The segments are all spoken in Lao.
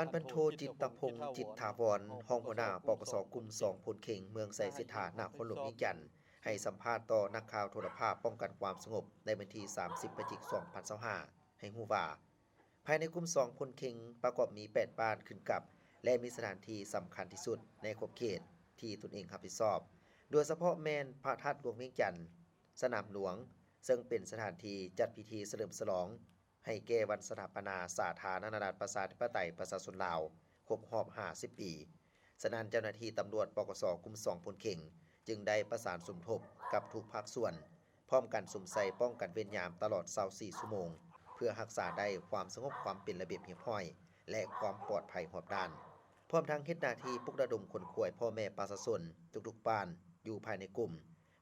ທ່ານພັນໂທ ຈິດຕະພົງ ຈິດຖາວອນ ຮອງຫົວໜ້າ ປກສ ກຸ່ມສອງໂພນເຄັງ ເມືອງໄຊເສດຖາ ນະຄອນຫຼວງວຽງຈັນ ໃຫ້ສຳພາດຕໍ່ນັກຂ່າວໂທລະພາບປ້ອງກັນຄວາມສະຫງົບ ໃນວັນທີສາມສິບ ພະຈິກ ສອງພັນຊາວຫ້າ ໃຫ້ຮູ້ວ່າ ພາຍໃນກຸ່ມສອງໂພນເຄັງ ປະກອບມີແປດບ້ານຂຶ້ນກັບ ແລະ ມີສະຖານທີ່ສຳຄັນທີ່ສຸດໃນຂອບເຂດທີ່ຕົນເອງຮັບຜິດຊອບ, ໂດຍສະເພາະແມ່ນພະທາດຫຼວງວຽງຈັນ, ສະໜາມຫຼວງ, ເຊິ່ງເປັນສະຖານທີ່ຈັດພິທີສະເຫຼີມສະຫຼອງ ໃຫ້ແກ່ວັນສະຖາປະນາສາທາລະນະລັດ ປະຊາທິປະໄຕ ປະຊາຊົນລາວ ຄົບຮອບຫ້າສິບປີ. ສະນັ້ນ, ເຈົ້າໜ້າທີ່ຕຳຫຼວດ ປກສ ກຸ່ມສອງໂພນເຄັງ ຈຶ່ງໄດ້ປະສານສົມທົບກັບທຸກພາກສ່ວນ, ພ້ອມກັນສຸມໃສ່ປ້ອງກັນເວນຍາມຕະຫຼອດຊາວສີ່ຊົ່ວໂມງ ເພື່ອຮັກສາໄດ້ຄວາມສະຫງົບ, ຄວາມເປັນລະບຽບຮຽບຮ້ອຍ ແລະ ຄວາມປອດໄພຮອບດ້ານ, ພ້ອມທັງເຮັດໜ້າທີ່ປຸກລະດົມຂົນຂວາຍພໍ່ແມ່ປະຊາຊົນທຸກໆບ້ານຢູ່ພາຍໃນກຸ່ມ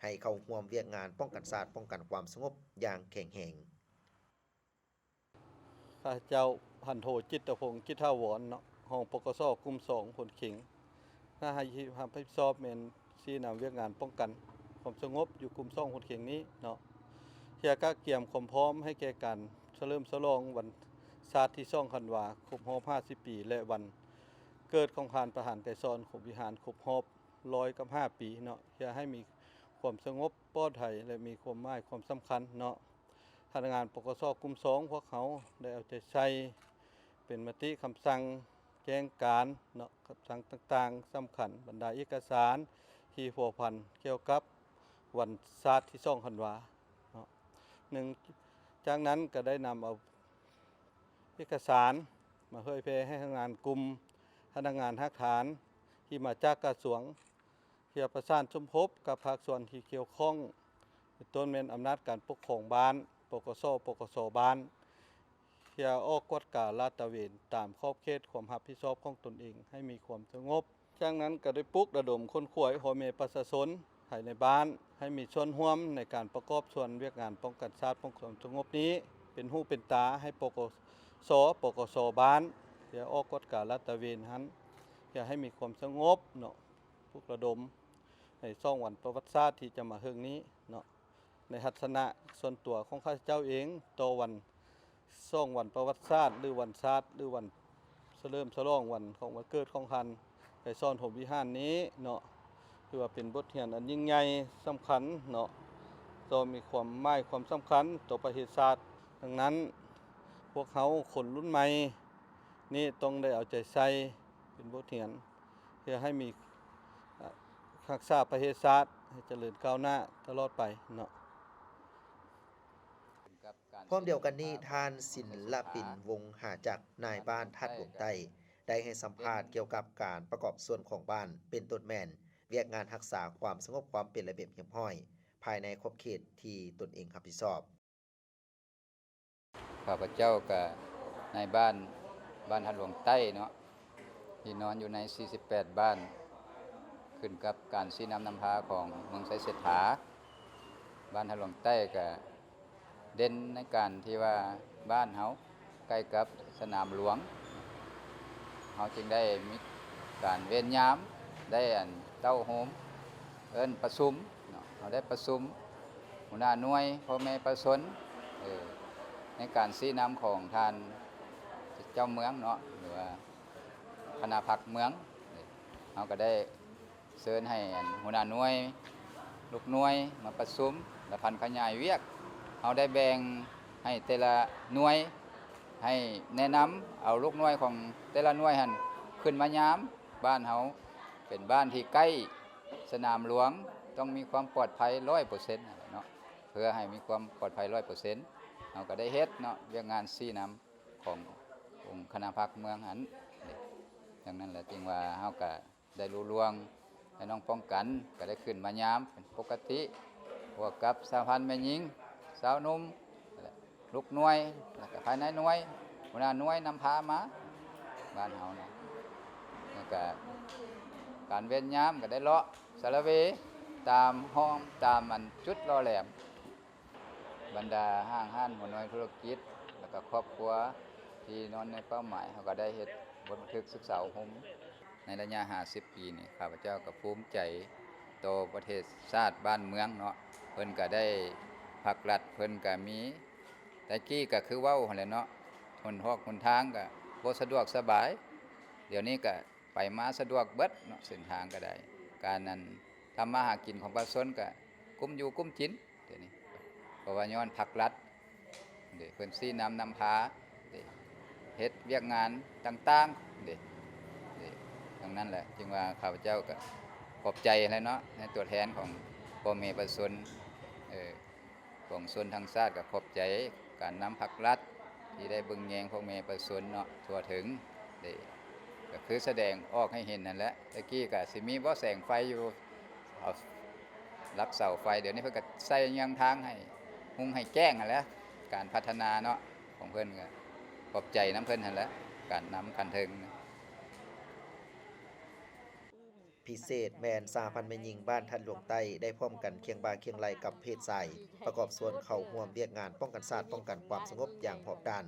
ໃຫ້ເຂົ້າຮ່ວມວຽກງານປ້ອງກັນຊາດ, ປ້ອງກັນຄວາມສະຫງົບຢ່າງແຂງແຮງ. ຂ້າພະເຈົ້າ ພັນໂທ ຈິດຕະພົງ ຈິດຖາວອນເນາະ, ຮອງ ປກສ ກຸ່ມສອງໂພນເຄັງ ໜ້າທີ່ຮັບຜິດຊອບແມ່ນຊີ້ນຳວຽກງານປ້ອງກັນຄວາມສະຫງົບຢູ່ກຸ່ມສອງໂພນເຄັງນີ້ເນາະ, ເພື່ອກະກຽມຄວາມພ້ອມໃຫ້ແກ່ການສະເຫຼີມສະຫຼອງວັນຊາດທີສອງທັນວາ ຄົບຮອບຫ້າສິບປີ ແລະ ວັນເກີດຂອງທ່ານປະທານໄກສອນ ຂົມວິຫານ ຄົບຮອບຮ້ອຍກັບຫ້າປີເນາະ, ເພື່ອໃຫ້ມີຄວາມສະຫງົບ ປອດໄພ ແລະ ມີຄວາມໝາຍຄວາມສຳຄັນເນາະ. ພະນັກງານ ປກສ ກຸ່ມສອງ ພວກເຮົາໄດ້ເອົາໃຈໃສ່ ເປັນມະຕິຄຳສັ່ງແຈ້ງການເນາະ, ຄຳສັ່ງຕ່າງໆ ສຳຄັນ ບັນດາເອກະສານທີ່ພົວພັນກ່ຽວກັບວັນຊາດທີສອງທັນວາເນາະ. ໜຶ່ງ ຈາກນັ້ນກໍໄດ້ນຳເອົາເອກະສານມາເຜີຍແຜ່ໃຫ້ພະນັກງານກຸ່ມ, ພະນັກງານຮາກຖານທີ່ມາຈາກກະຊວງ ເພື່ອປະສານສົມທົບກັບພາກສ່ວນທີ່ກ່ຽວຂ້ອງ, ເປັນຕົ້ນແມ່ນອຳນາດການປົກຄອງບ້ານ, ປກສ, ປກສ ບ້ານ, ເພື່ອອອກກວດກາລາດຕະເວນຕາມຂອບເຂດຄວາມຮັບຜິດຊອບຂອງຕົນເອງໃຫ້ມີຄວາມສະຫງົບ. ຈາກນັ້ນກໍໄດ້ປຸກລະດົມຂົນຂວາຍພໍ່ແມ່ປະຊາຊົນພາຍໃນບ້ານ ໃຫ້ມີສ່ວນຮ່ວມໃນການປະກອບສ່ວນວຽກງານປ້ອງກັນຊາດ, ປ້ອງກັນຄວາມສະຫງົບນີ້ ເປັນຫູເປັນຕາໃຫ້ ປກສ, ປກສ ບ້ານ, ເພື່ອອອກກວດກາລາດຕະເວນຫັ້ນ ເພື່ອໃຫ້ມີຄວາມສະຫງົບເນາະ. ປຸກລະດົມໃນສອງວັນປະຫວັດສາດທີ່ຈະມາເຖິງນີ້ເນາະ, ໃນທັດສະນະສ່ວນຕົວຂອງຂ້າພະເຈົ້າເອງ ຕໍ່ວັນ ສອງວັນປະຫວັດສາດ ຫຼື ວັນຊາດ ຫຼື ວັນສະເຫຼີມສະຫຼອງວັນຂອງວັນເກີດຂອງທ່ານໄກສອນ ພົມວິຫານນີ້ເນາະ, ຖືວ່າເປັນບົດຮຽນອັນຍິ່ງໃຫຍ່ສຳຄັນເນາະ, ຕໍ່ມີຄວາມໝາຍຄວາມສຳຄັນຕໍ່ປະເທດຊາດ. ດັ່ງນັ້ນ, ພວກເຮົາຄົນລຸ້ນໃໝ່ນີ້ຕ້ອງໄດ້ເອົາໃຈໃສ່ເປັນບົດຮຽນ ເພື່ອໃຫ້ມີ ເອີ່ ຮັກສາປະເທດຊາດໃຫ້ຈະເລີນກ້າວໜ້າຕະຫຼອດໄປເນາະ. ພ້ອມດຽວກັນນີ້, ທ່ານ ສິນລະປິນ ວົງຫາຈັກ, ນາຍບ້ານທາດຫຼວງໃຕ້ ໄດ້ໃຫ້ສຳພາດກ່ຽວກັບການປະກອບສ່ວນຂອງບ້ານ, ເປັນຕົ້ນແມ່ນວຽກງານຮັກສາຄວາມສະຫງົບ, ຄວາມເປັນລະບຽບຮຽບຮ້ອຍ ພາຍໃນຂອບເຂດທີ່ຕົນເອງຮັບຜິດຊອບ. ຂ້າພະເຈົ້າກະນາຍບ້ານ ບ້ານທາດຫຼວງໃຕ້ເນາະ, ທີ່ນອນຢູ່ໃນສີ່ສິບແປດບ້ານ, ຂຶ້ນກັບການຊີ້ນຳນຳພາຂອງເມືອງໄຊເສດຖາ. ບ້ານທາດຫຼວງໃຕ້ກະເດັ່ນໃນການທີ່ວ່າບ້ານເຮົາໃກ້ກັບສະໜາມຫຼວງ, ເຮົາຈຶ່ງໄດ້ມີການເວນຍາມ ໄດ້ອັນເຕົ້າໂຮມ ເອີ້ນປະຊຸມເນາະ, ເຮົາໄດ້ປະຊຸມຫົວໜ້າໜ່ວຍ, ພໍ່ແມ່ປະຊາຊົນ ເອີ ໃນການຊີ້ນຳຂອງທ່ານເຈົ້າເມືອງເນາະ ຫຼືວ່າຄະນະພັກເມືອງ, ເຮົາກໍໄດ້ເຊີນໃຫ້ອັນຫົວໜ້າໜ່ວຍ, ລູກໜ່ວຍມາປະຊຸມ ແລະ ຜັນຂະຫຍາຍວຽກ. ເຮົາໄດ້ແບ່ງໃຫ້ແຕ່ລະໜ່ວຍ ໃຫ້ແນະນຳເອົາລູກໜ່ວຍຂອງແຕ່ລະໜ່ວຍຫັ້ນຂຶ້ນມາຍາມ. ບ້ານເຮົາເປັນບ້ານທີ່ໃກ້ສະໜາມຫຼວງ, ຕ້ອງມີຄວາມປອດໄພຮ້ອຍເປີເຊັນເນາະ. ເພື່ອໃຫ້ມີຄວາມປອດໄພຮ້ອຍເປີເຊັນ ເຮົາກໍໄດ້ເຮັດເນາະ ວຽກງານຊີ້ນຳຂອງອົງຄະນະພັກເມືອງຫັ້ນ. ດັ່ງນັ້ນແຫຼະ ຈຶ່ງວ່າເຮົາກໍໄດ້ລຸລ່ວງ ແລະ ນ້ອງປ້ອງກັນກໍໄດ້ຂຶ້ນມາຍາມເປັນປົກກະຕິ ບວກກັບສະຫະພັນແມ່ຍິງ, ຊາວໜຸ່ມ, ລູກໜ່ວຍ ແລ້ວກໍພາຍໃນໜ່ວຍ, ຫົວໜ້າໜ່ວຍນຳພາມາບ້ານເຮົານະ. ແລ້ວກໍການເວນຍາມກໍໄດ້ເລາະສະລະເວຕາມຫ້ອງ, ຕາມອັນຈຸດຫຼໍ່ແຫຼມ. ບັນດາຫ້າງຮ້ານ, ຫົວໜ່ວຍທຸລະກິດ ແລ້ວກໍຄອບຄົວທີ່ນອນໃນເປົ້າໝາຍ, ເຮົາກໍໄດ້ເຮັດບົດບັນທຶກສຶກສາອົບຮົມ. ໃນໄລຍະຫ້າສິບປີນີ້, ຂ້າພະເຈົ້າກໍພູມໃຈຕໍ່ປະເທດຊາດບ້ານເມືອງເນາະ. ເພິ່ນກໍໄດ້ ພາກລັດເພິ່ນກໍມີ, ແຕ່ກີ້ກໍຄືເວົ້າຫັ້ນແຫຼະເນາະ, ຫົນຮອກຫົນທາງກໍບໍ່ສະດວກສະບາຍ, ດຽວນີ້ກໍໄປມາສະດວກເບິດເນາະ ເສັ້ນທາງກໍໄດ້ ການນັ້ນ ທຳມາຫາກິນຂອງປະຊາຊົນກໍກຸ້ມຢູ່ກຸ້ມກິນ ດຽວນີ້ ເພາະວ່າຍ້ອນພາກລັດເດ້ ເພິ່ນຊີ້ນຳນຳພາເດ້ ເຮັດວຽກງານຕ່າງໆເດ້ ເດ້ ດັ່ງນັ້ນແຫຼະ ຈຶ່ງວ່າຂ້າພະເຈົ້າກໍຂອບໃຈຫັ້ນແຫຼະເນາະ ໃນຕົວແທນຂອງພໍ່ແມ່ປະຊາຊົນ ເອີ ປວງຊົນທັງຊາດກໍຂອບໃຈການນຳພາກລັດ ທີ່ໄດ້ເບິ່ງແຍງພໍ່ແມ່ປະຊາຊົນເນາະ ທົ່ວເຖິງ ເດ້ ກໍຄືສະແດງອອກໃຫ້ເຫັນຫັ້ນແຫຼະ ແຕ່ກີ້ກໍຊິມີບໍ່ແສງໄຟຢູ່ ເອົາຫຼັກເສົາໄຟ ດຽວນີ້ເພິ່ນກໍໃສ່ຍາງທາງໃຫ້ຮຸ່ງໃຫ້ແຈ້ງຫັ້ນແຫຼະ ການພັດທະນາເນາະ ຂອງເພິ່ນກໍຂອບໃຈນຳເພິ່ນຫັ້ນແຫຼະ ການນຳຂັ້ນເທິງ. ພິເສດແມ່ນສະຫະພັນແມ່ຍິງບ້ານທັດຫຼວງໃຕ້ ໄດ້ພ້ອມກັນຄຽງບ່າຄຽງໄຫຼ່ກັບເພດຊາຍ ປະກອບສ່ວນເຂົ້າຮ່ວມວຽກງານປ້ອງກັນຊາດ ປ້ອງກັນຄວາມສະຫງົບຢ່າງຮອບດ້ານ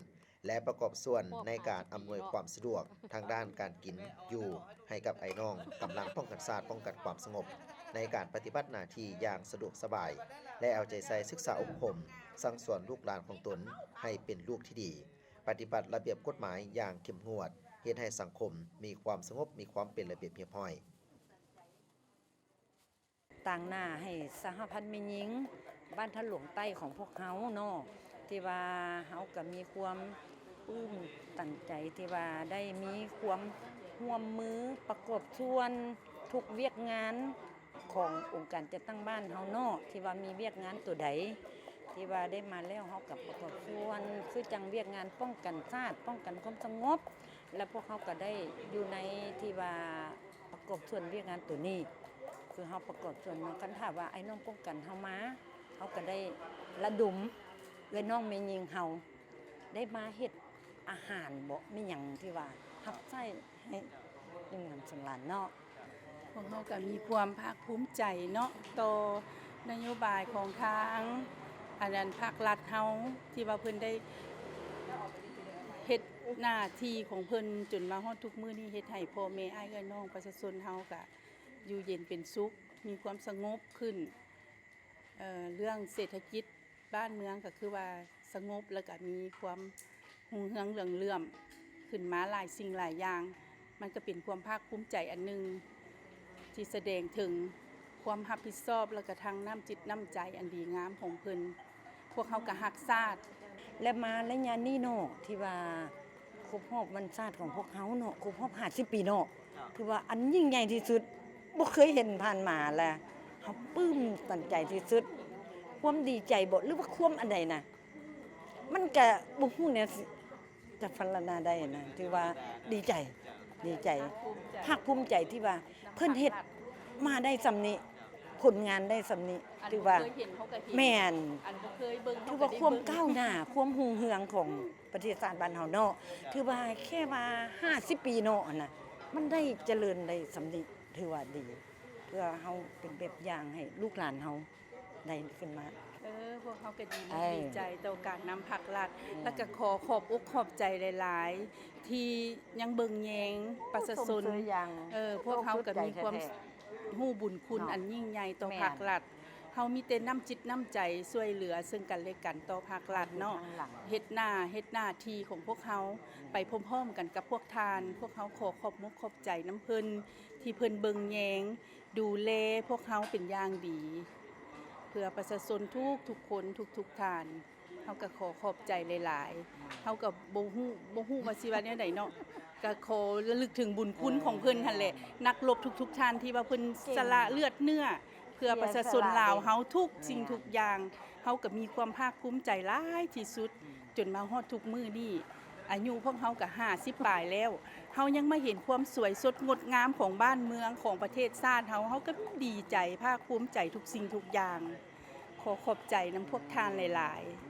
ແລະ ປະກອບສ່ວນໃນການອຳນວຍຄວາມສະດວກທາງດ້ານການກິນຢູ່ ໃຫ້ກັບອ້າຍນ້ອງກຳລັງປ້ອງກັນຊາດ ປ້ອງກັນຄວາມສະຫງົບ ໃນການປະຕິບັດໜ້າທີ່ຢ່າງສະດວກສະບາຍ ແລະ ເອົາໃຈໃສ່ສຶກສາອົບຮົມ ສັ່ງສອນລູກຫຼານຂອງຕົນໃຫ້ເປັນລູກທີ່ດີ. ປະຕິບັດລະບຽບກົດໝາຍຢ່າງເຂັ້ມງວດ ເຮັດໃຫ້ສັງຄົມມີຄວາມສະຫງົບ ມີຄວາມເປັນລະບຽບຮຽບຮ້ອຍ. ຕາງໜ້າໃຫ້ສະຫະພັນແມ່ຍິງບ້ານທັດຫຼວງໃຕ້ຂອງພວກເຮົາເນາະ ທີ່ວ່າເຮົາກໍມີຄວາມປຶ້ມຕັນໃຈ ທີ່ວ່າໄດ້ມີຄວາມຮ່ວມມືປະກອບສ່ວນທຸກວຽກງານ ຂອງອົງການຈັດຕັ້ງບ້ານເຮົາເນາະ ທີ່ວ່າມີວຽກງານຕົວໃດທີ່ວ່າໄດ້ມາແລ້ວ ເຮົາກໍປະກອບສ່ວນ ຄືຈັ່ງວຽກງານປ້ອງກັນຊາດ ປ້ອງກັນຄວາມສະຫງົບ ແລະ ພວກເຮົາກໍໄດ້ຢູ່ໃນທີ່ວ່າປະກອບສ່ວນວຽກງານຕົວນີ້ ຄືເຮົາປະກອບສ່ວນເນາະ ຄັນຖ້າວ່າອ້າຍນ້ອງປ້ອງກັນເຮົາມາ ເຮົາກໍໄດ້ລະດົມເອື້ອຍນ້ອງແມ່ຍິງເຮົາ ໄດ້ມາເຮັດອາຫານເບາະ ມີຫຍັງທີ່ວ່າຮັບໃຊ້ໃຫ້ໜຶ່ງນຳສຳລານເນາະ. ພວກເຮົາກໍມີຄວາມພາກພູມໃຈເນາະ ຕໍ່ນະໂຍບາຍຂອງທາງ ອັນນັ້ນ ພາກລັດເຮົາ ທີ່ວ່າເພິ່ນໄດ້ເຮັດໜ້າທີ່ຂອງເພິ່ນຈົນມາຮອດທຸກມື້ນີ້ ເຮັດໃຫ້ພໍ່ແມ່ອ້າຍເອື້ອຍນ້ອງປະຊາຊົນເຮົາກະຢູ່ເຢັນເປັນສຸກ ມີຄວາມສະຫງົບຂຶ້ນ. ເອີ ເລື່ອງເສດຖະກິດບ້ານເມືອງກໍຄືວ່າສະຫງົບ ແລ້ວກໍມີຄວາມຮຸ່ງເຮືອງເຫຼືອງເຫຼື້ອມຂຶ້ນມາຫຼາຍສິ່ງຫຼາຍຢ່າງ ມັນກໍເປັນຄວາມພາກພູມໃຈອັນໜຶ່ງ ທີ່ສະແດງເຖິງຄວາມຮັບຜິດຊອບ ແລ້ວກໍທັງນ້ຳຈິດນ້ຳໃຈອັນດີງາມຂອງເພິ່ນ. ພວກເຮົາກໍຮັກຊາດ ແລະ ມາໄລຍະນີ້ເນາະ ທີ່ວ່າຄົບຮອບວັນຊາດຂອງພວກເຮົາເນາະ ຄົບຮອບຫ້າສິບປີເນາະ ຖືວ່າອັນຍິ່ງໃຫຍ່ທີ່ສຸດ ບໍ່ເຄີຍເຫັນຜ່ານມາ ແລະ ເຮົາປຶ້ມຕັນໃຈທີ່ສຸດ ຄວາມດີໃຈເບາະ ຫຼືວ່າຄວາມອັນໃດນະ ມັນກະບໍ່ຮູ້ແນວຊິ ຈະພັນລະນາໄດ້ນະ ຖືວ່າດີໃຈ ດີໃຈ ພາກພູມໃຈທີ່ວ່າເພິ່ນເຮັດມາໄດ້ສ່ຳນີ້ ຜົນງານໄດ້ສ່ຳນີ້ ຖືວ່າ ແມ່ນ ຖືວ່າຄວາມກ້າວໜ້າ ຄວາມຮຸ່ງເຮືອງຂອງປະເທດຊາດບ້ານເຮົາເນາະ ຖືວ່າແຄ່ວ່າຫ້າສິບປີເນາະ ອັນນະ ມັນໄດ້ຈະເລີນໄດ້ສ່ຳນີ້ ຖືວ່າດີ ເພື່ອເຮົາເປັນແບບຢ່າງໃຫ້ລູກຫຼານເຮົາ ໄດ້ຂຶ້ນມາ ເອີ ພວກເຮົາກໍດີມຸກດີໃຈຕໍ່ການນຳພາກລັດ ແລ້ວກໍຂໍຂອບອົກຂອບໃຈຫຼາຍໆ ທີ່ຍັງເບິ່ງແຍງປະຊາຊົນ ເອີ ພວກເຮົາກໍມີຄວາມຮູ້ບຸນຄຸນອັນຍິ່ງໃຫຍ່ຕໍ່ພາກລັດ ເຮົາມີແຕ່ນ້ຳຈິດນ້ຳໃຈຊ່ວຍເຫຼືອເຊິ່ງກັນແລະກັນຕໍ່ພາກລັດເນາະ ເຮັດໜ້າ ເຮັດໜ້າທີ່ຂອງພວກເຮົາໄປພ້ອມໆກັນກັບພວກທ່ານ ພວກເຮົາຂໍຂອບມຸກຂອບໃຈນຳເພິ່ນ ທີ່ເພິ່ນເບິ່ງແຍງ ດູແລພວກເຮົາເປັນຢ່າງດີ ເພື່ອປະຊາຊົນທຸກໆຄົນ ທຸກໆທ່ານ ເຮົາກໍຂໍຂອບໃຈຫຼາຍໆ ເຮົາກໍບໍ່ຮູ້ ບໍ່ຮູ້ວ່າຊິວ່າແນວໃດເນາະ ກໍຂໍລະລຶກເຖິງບຸນຄຸນຂອງເພິ່ນຫັ້ນແຫຼະ ນັກລົບທຸກໆທ່ານທີ່ວ່າເພິ່ນສະຫຼະເລືອດເນື້ອ ເພື່ອປະຊາຊົນລາວເຮົາທຸກສິ່ງທຸກຢ່າງ ເຮົາກໍມີຄວາມພາກພູມໃຈຫຼາຍທີ່ສຸດ ຈົນມາຮອດທຸກມື້ນີ້ ອາຍຸພວກເຮົາກໍຫ້າສິບປາຍແລ້ວ ເຮົາຍັງມາເຫັນຄວາມສວຍສົດງົດງາມຂອງບ້ານເມືອງ ຂອງປະເທດຊາດເຮົາ ເຮົາກໍດີໃຈ ພາກພູມໃຈທຸກສິ່ງທຸກຢ່າງ. ຂໍຂອບໃຈນຳພວກທ່ານຫຼາຍໆ.